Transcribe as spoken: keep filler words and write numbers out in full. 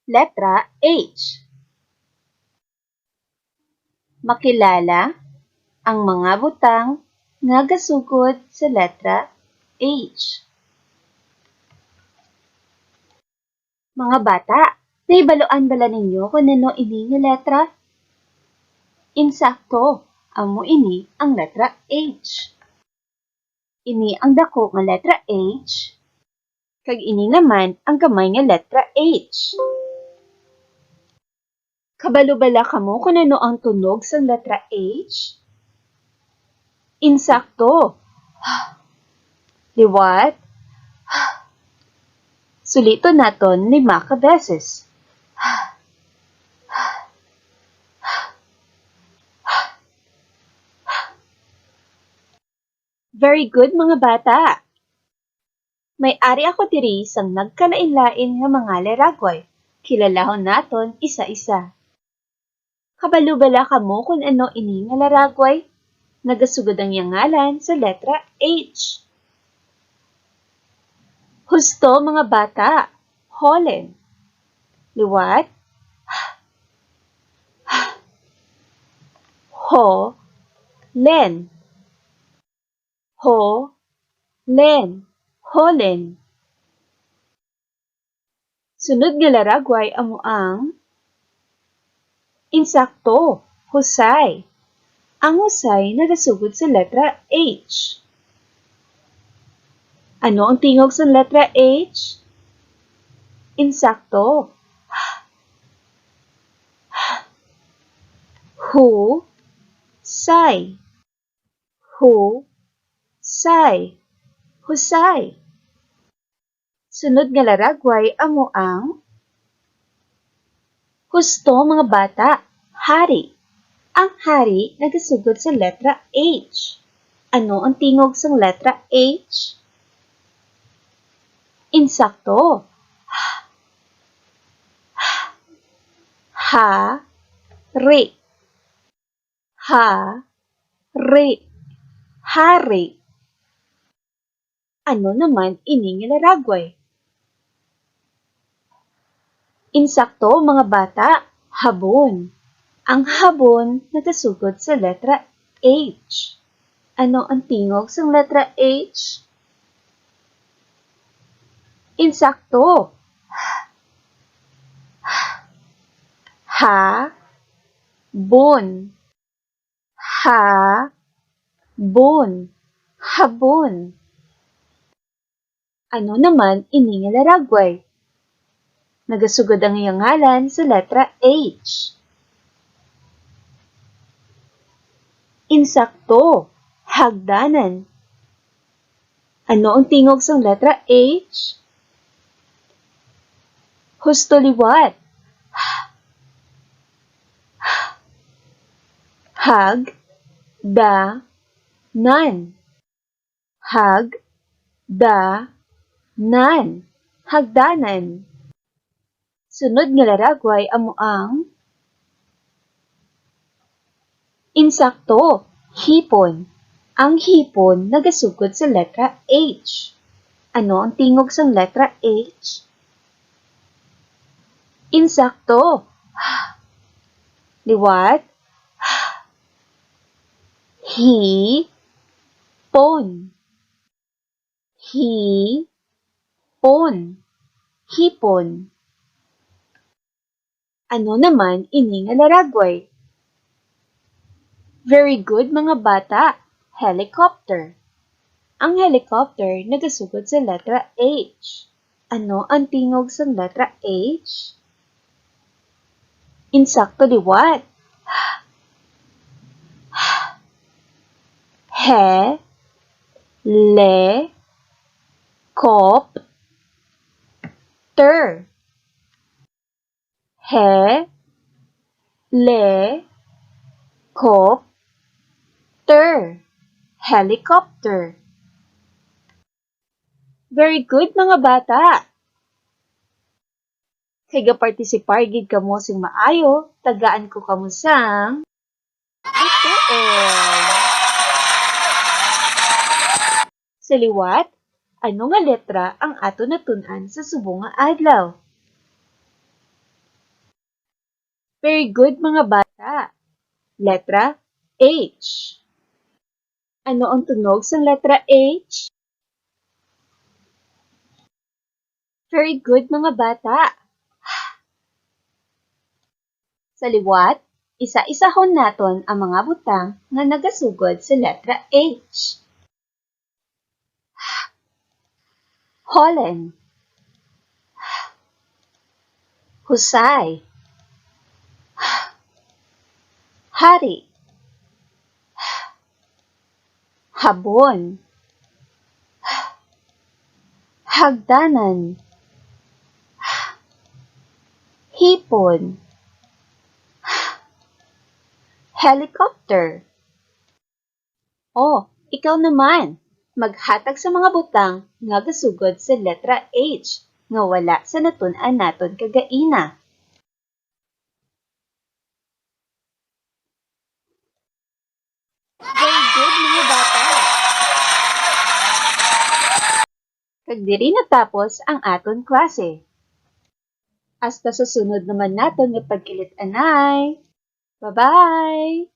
Letra H. Makilala ang mga butang nga gasugod sa letra H. Mga bata, nahibaluan bala ninyo kung ano ini nga letra? Insakto, amo ini ang letra H. Ini ang dako nga letra H, kag ini naman ang gamay nga letra H. Kabalo bala kamo kung ano ang tunog sang letra H? Insakto. Liwat. Suliton naton lima ka beses. Very good, mga bata. May ari ako diri sang nagkalain-lain nga mga laragway. Kilalahon naton isa-isa. Kabalo bala kamo kon ano ini nga laragway? Nagasugod ang iya ngalan sa letra H. Husto, mga bata. Holen. Liwat. Ho, len. Ho, len. Holen. Sunod nga laragway amo ang insakto, husay. Ang husay nagasugod sa letra H. Ano ang tingog sang letra H? Insakto. Hu, say. Hu, say. Husay. Sunod nga laragway amo ang husto, mga bata, hari. Ang hari nagasugod sa letra H. Ano ang tingog sang letra H? Insakto. Ha, ri. Ha, ri. Hari. Ano naman ini nga laragway? Insakto, mga bata, habon. Ang habon nagasugod sa letra H. Ano ang tingog sang letra H? Insakto. Ha, bon. Ha, bon. Habon. Ano naman ini nga laragway? Nagasugod ang iya ngalan sa letra H. Insakto, hagdanan. Ano ang tingog sang letra H? Husto, liwat. Hag, da, nan. Hag, da, nan. Hagdanan. Sunod nga laragway amo ang insakto, hipon. Ang hipon nagasugod sa letra H. Ano ang tingog sang letra H? Insakto. Liwat. Hi, pon. Hi, pon. Hipon. Ano naman ini nga laragway? Very good, mga bata. Helicopter. Ang helicopter nagasugod sa letra H. Ano ang tingog sang letra H? Insakto, liwat. He, le, kop, ter. He, le, kop, ter. Helicopter. Very good, mga bata. Kay gapartisipar gid kamo sing maayo, tagaan ko kamo sang Ito, eh. Sa liwat, ano nga letra ang ato natun-an sa subong nga adlaw? Very good, mga bata. Letra H. Ano ang tunog sang letra H? Very good, mga bata. Sa liwat, isa-isahon naton ang mga butang nga nagasugod sa letra H. Holen. Husay. Hari. Habon. Hagdanan. Hipon. Helicopter. O, ikaw naman. Maghatag sa mga butang nga gasugod sa letra H nga wala sa natun-an naton kagaina. Very good, mga bata. Kag diri natapos ang aton klase. Hasta sa sunod naman naton nga pagkilit-anay. Bye-bye!